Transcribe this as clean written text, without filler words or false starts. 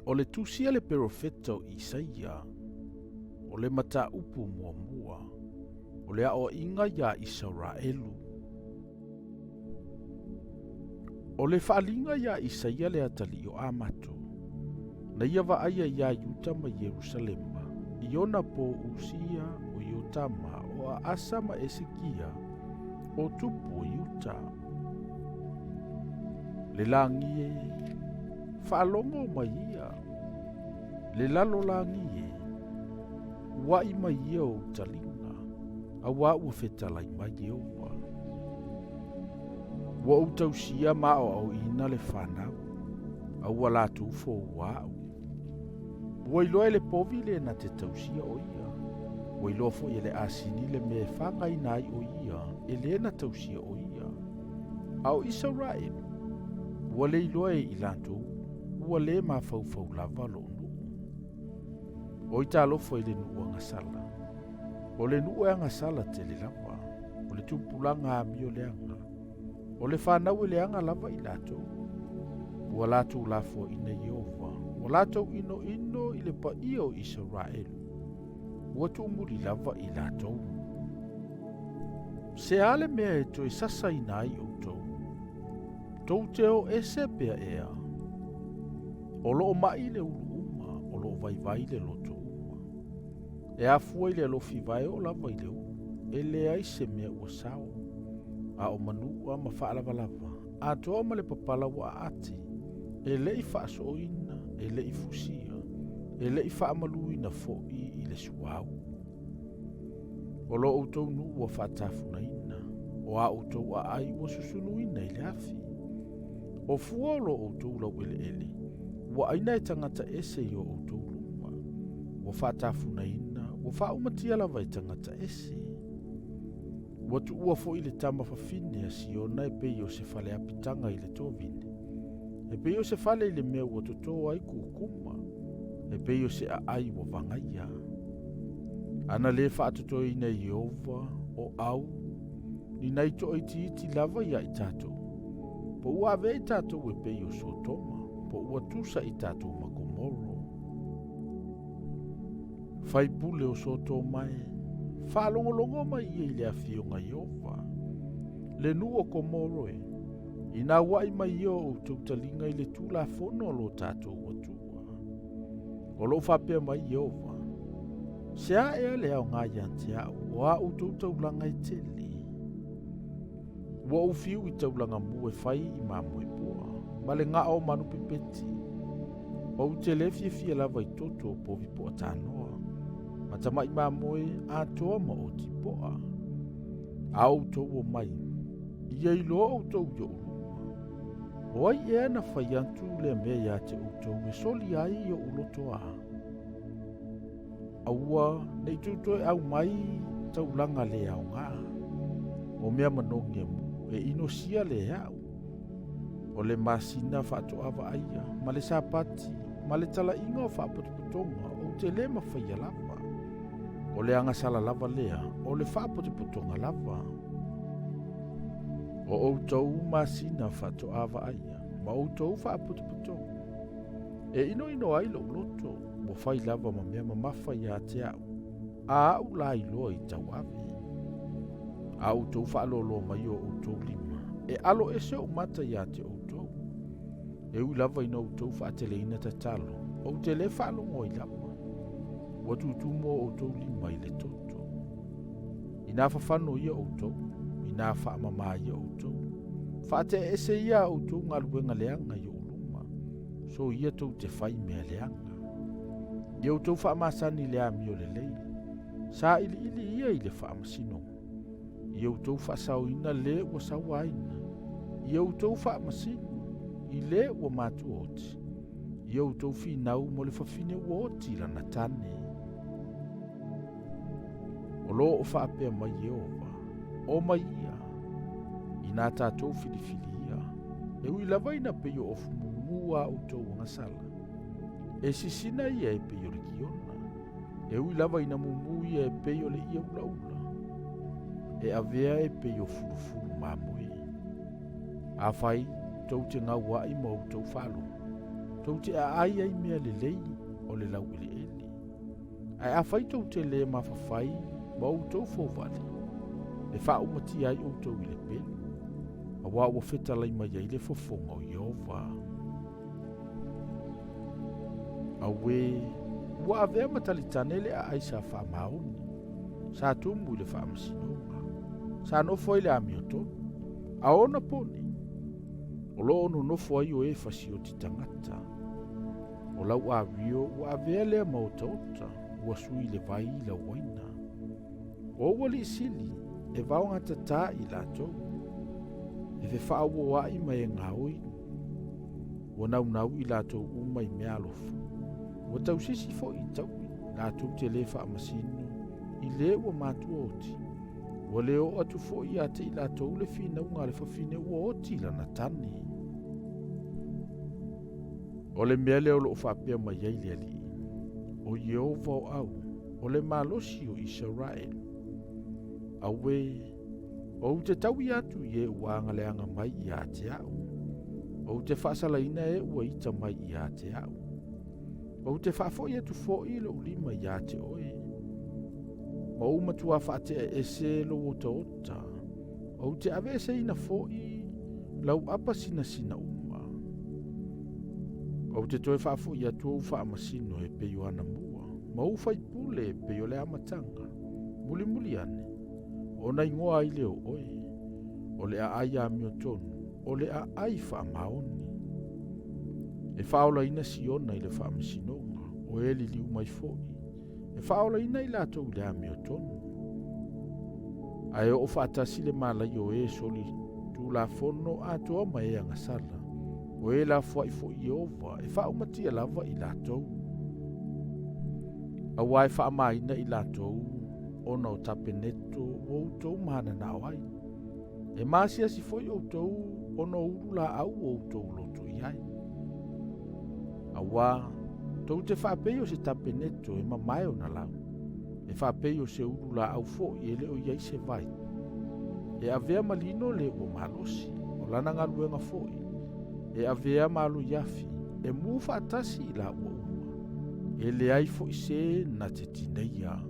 O le tusi a le perofeta o Isaia, o le mataupu muamua, o le aoaiga iā Isaraelu. O le faaaliga iā Isaia le atalii o Amato, na ia vaaia iā Iuta ma Ierusalema, i ona po o Usia, o Iotama, o Aasa ma Esekia, o tupu o Iuta. Le lagi e, faalogo mai ia, le lalolagi e, ua'i mai ia ou taliga, auā ua fetalai mai Ieova. Ua ou tausia ma aoaoina le fanau, a ua latou foua a'u. Ua iloa e le povi le na te tausia o ia, ua iloa foi e le asini le mea e fagaina ai o ia e le na tausia o ia. A o Isaraelu, ua le iloa e i latou, ua le mafaufau lava lo'u nuu. Oi talofa i le nuu agasala. O le nuu e agasala tele lava, o le tupulaga amio leaga. O le fanau e leaga lava i latou. Ua latou lafoaiina Ieova, ua latou inoino i le paia o Isaraelu. Ua tuumuli lava i latou. Se a le mea e toe sasaina ai outou? Tou te o ese pea ea? O loo ma'i le ulu uma, o loo vaivai le loto uma. E afua i le alofi vae oo lava i le ulu, e leai se mea ua sao, a o manu'a ma faalavalava, atoa ma le papala ua aati, e le i faasooina, e le i fusia, e le i faamaluina fo'i i le suauu. O lo outou nuu ua faatafunaina, o a outou aai ua susunuina i le afi. O fua o lo outou laueleele, ua aina e tagata ese i o outou luma, ua faatafunaina, ua faaumatia lava e tagata ese. Ua tuua foi le tama fafine a Siona e pei o se fale apitaga i le tovine, e pei o se fale i le mea ua toto ai kukuma, e pei o se aai ua vagaia. Ana le faatotoeina e Ieova o au, ni nai toaitiiti lava iā i tatou, po ua avea i tatou e pei o Sotoma, po ua tusa i tatou ma Komoro. Faipule o Sotoma e, faalogologo mai ia i le afioga Ieova, le nuu o Komoro e, ina ua'i mai ia o outou taliga i le tulafono a lo tatou Atua. O loo faapea mai Ieova, se a ea le aoga iā te a'u o a outou taulaga e tele? Ua ou fiu i taulaga mu e fai i mamoe poa, ma le ga'a o manu pepeti. Ou te le fiafia lava i toto o povi poa tanoa, ma tama'i mamoe atoa ma oti poa. A outou o mai, ia iloa outou i o'u luma. O ai ea na fai atu lea mea iā te outou e soli ai o'u loto a? Aua ne i tou toe aumai taulaga le aoga, o mea manogi e mu, e inosia le a'u. O le masina faatoa vaaia, ma le Sapati, ma le talaiga o faapotopotoga, ou te le mafaia lava. O le agasala lava lea, o le faapotopotoga lava. O outou masina faatoa vaaia, ma outou faapotopotoga, e inoino ai lou loto, ua fai lava ma mea mamafa iā te a'u, a a'u la iloa i tauave. A outou faaloaloa mai o outou lima, e alo ese o'u mata iā te outou. E ui lava ina outou faateleina tatalo, ou te lē faalogo ai lava. Ua tutumu o outou lima i le toto. Inā fafano ia outou, inā faamamā ia outou. Faate'e ese ia a outou galuega leaga i o'u luma, so ia tou te fai mea leaga. Ia outou faamasani i le amio lelei, sailiili ia i le faamasinoga. Ia outou faasaoina lē ua sauaina, ia outou faamasino i lē ua matuoti, ia outou finau mo le fafine ua oti lana tane. O loo faapea mai Ieova, o mai ia, inā tatou filifili ia, e ui lava ina pei o ofu mumu a outou agasala. E sisina ia e pei o le kiona, e ui lava ina mumu ia e pei o le ie ulaula, e avea e pei o fulufulu mamoe. Afai tou te gaua'i ma outou faalogo, Tou te aai ai mea lelei o le laueleele. Ae afai tou te lē mafafai ma outou fouvale, e faaumatia ai outou i le pelu, auā ua fetalai mai ai le fofoga o Ieova. Auē, ua avea ma talitane le aai sa faamaoni, sa tumu i le faamasinoga, sa nofo ai le amiotonu, a o ona po nei, o lo o nonofo ai o e fasioti tagata. O lau amio ua avea lea ma otaota, ua sui le vai i lau uaina. O ou alii sili e vaogatatā i latou, e fefaauoaʻi ma e gaoi. Ua naunau i latou uma i mea alofa, ua tausisi foi i taui, latou te lē faamasino i lē ua matua oti. Ua le oo atu foi ia te i latou le finauga a le fafine ua oti lana tane. O le mea lea o lo o faapea mai ai le Alii, o Ieova o au, o le malosi o Isaraelu. Auē, ou te taui atu i e ua agaleaga mai ia te au. Ou te faasalaina e ua ita mai ia te au. Ou te faafoi atu foi lou lima ia te oe, ma ou matua faatea ese lou otaota. Ou te aveeseina foi lau apa sinasina uma. Ou te toe faafoi atu ou faamasino e pei o anamua, ma ou faipule e pei o le amataga. Mulimuli ane, ona igoa ai lea o oe, o le aai amiotonu, o le aai faamaoni. E faaolaina Siona i le faamasinoga, o e liliu mai foi, e faaolaina i latou i le amiotonu. Ae oo faatasi le malai o e soli tulafono atoa ma e agasala, o e lafoai foi Ieova e faaumatia lava i latou. Auā e faamaina i latou ona o tapeneto ua outou mananao ai. E maasiasi foi outou ona o ululaau ua outou loto i ai. Auā, tou te faapei o se tapeneto e mamae ona lau, e faapei o se ululaau foi e le o i ai se vai. E avea ma lino le ua malosi, o lana galuega foi, e avea ma aloiafi, e mu faatasi i laua uma, e leai foi se na te tineia.